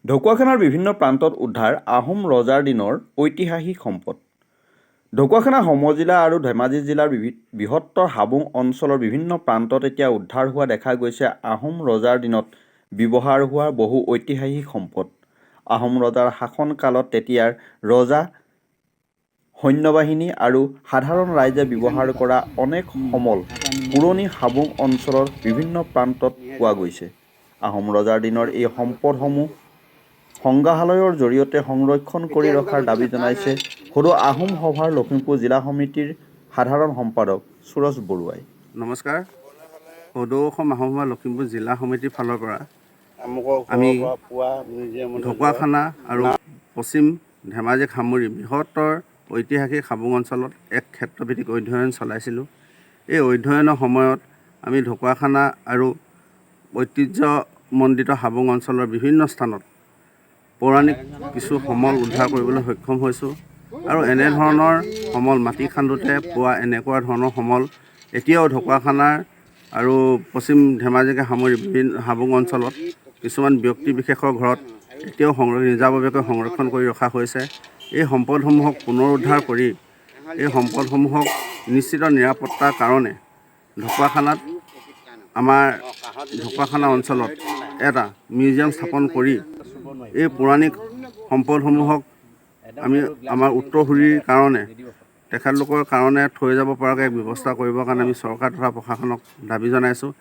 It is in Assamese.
ঢকুৱাখানাৰ বিভিন্ন প্ৰান্তত উদ্ধাৰ আহোম ৰজাৰ দিনৰ ঐতিহাসিক সম্পদ। ঢকুৱাখানা সমজিলা আৰু ধেমাজি জিলাৰ বৃহত্তৰ হাবুং অঞ্চলৰ বিভিন্ন প্ৰান্তত এতিয়া উদ্ধাৰ হোৱা দেখা গৈছে আহোম ৰজাৰ দিনত ব্যৱহাৰ হোৱা বহু ঐতিহাসিক সম্পদ। আহোম ৰজাৰ শাসন কালত তেতিয়াৰ ৰজা, সৈন্যবাহিনী আৰু সাধাৰণ ৰাইজে ব্যৱহাৰ কৰা অনেক সমল পুৰণি হাবুং অঞ্চলৰ বিভিন্ন প্ৰান্তত পোৱা গৈছে। আহোম ৰজাৰ দিনৰ এই সম্পদসমূহ সংগ্ৰহালয়ৰ জৰিয়তে সংৰক্ষণ কৰি ৰখাৰ দাবী জনাইছে সদৌ আহোম সভাৰ লখিমপুৰ জিলা সমিতিৰ সাধাৰণ সম্পাদক সুৰজ বৰুৱাই। নমস্কাৰ। সদৌ অসম আহোম সভা লখিমপুৰ জিলা সমিতিৰ ফালৰ পৰা আমি ঢকুৱাখানা আৰু পশ্চিম ধেমাজিক সামৰি বৃহত্তৰ ঐতিহাসিক হাবুং অঞ্চলত এক ক্ষেত্ৰভিত্তিক অধ্যয়ন চলাইছিলোঁ। এই অধ্যয়নৰ সময়ত আমি ঢকুৱাখানা আৰু ঐতিহ্যমণ্ডিত হাবুং অঞ্চলৰ বিভিন্ন স্থানত পৌৰাণিক কিছু সমল উদ্ধাৰ কৰিবলৈ সক্ষম হৈছোঁ আৰু এনেধৰণৰ সমল মাটি খান্দোতে পোৱা এনেকুৱা ধৰণৰ সমল এতিয়াও ঢকুৱাখানাৰ আৰু পশ্চিম ধেমাজিকে সামৰি বিভিন্ন হাবুং অঞ্চলত কিছুমান ব্যক্তি বিশেষৰ ঘৰত এতিয়াও নিজাববীয়াকৈ সংৰক্ষণ কৰি ৰখা হৈছে। এই সম্পদসমূহক পুনৰুদ্ধাৰ কৰি এই সম্পদসমূহক নিশ্চিত নিৰাপত্তাৰ কাৰণে ঢকুৱাখানাত, আমাৰ ঢকুৱাখানা অঞ্চলত এটা মিউজিয়াম স্থাপন কৰি এই পৌৰাণিক সম্পদসমূহক আমি আমাৰ উত্তৰসূৰীৰ কাৰণে, তেখেতলোকৰ কাৰণে থৈ যাব পৰাকৈ এক ব্যৱস্থা কৰিবৰ কাৰণে আমি চৰকাৰ তথা প্ৰশাসনক দাবী জনাইছোঁ।